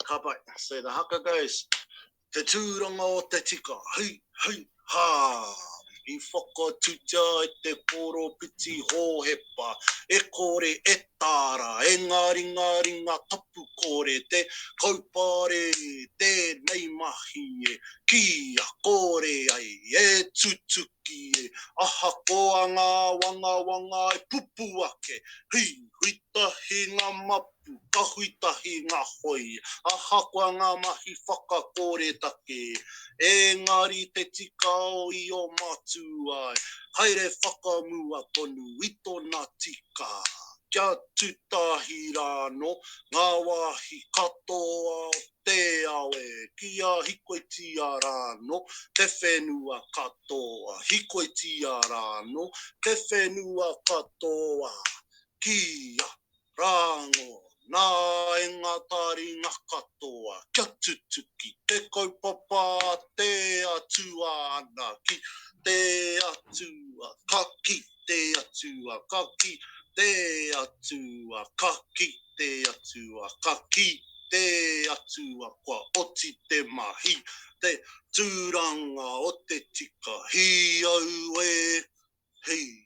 Ka pai. So the haka goes, Te tūranga o te tika, hei, hei, hā! I whakatutia e te poropiti Hōhepa, e kore e tāra, e ngā ringaringa tapu kore te kaupare tēnei mahi e kīia kore ai e tutuki e ahakoa ngā wangawanga e pupu ake, hi, hui tahi ngā mapu Ka hui tahi ngā hoi, ahakoa ngā mahi whakakoretake, engari te tika o Io Matua e haere whakamua tonu i tona tika, kia tutahi rānō ngā wāhi katoa o te ao e kia hikoitia rānō te whenua katoa, hikoitia rānō te whenua katoa, kia Rāngo, nā e ngā taringa katoa, kia tutuki te kaupapa a te Atua ana ki te Atua, ka ki te Atua, ka ki te Atua, ka ki te Atua, ka ki te Atua, kua oti te mahi, te tūranga o te tika, hi auē, hi.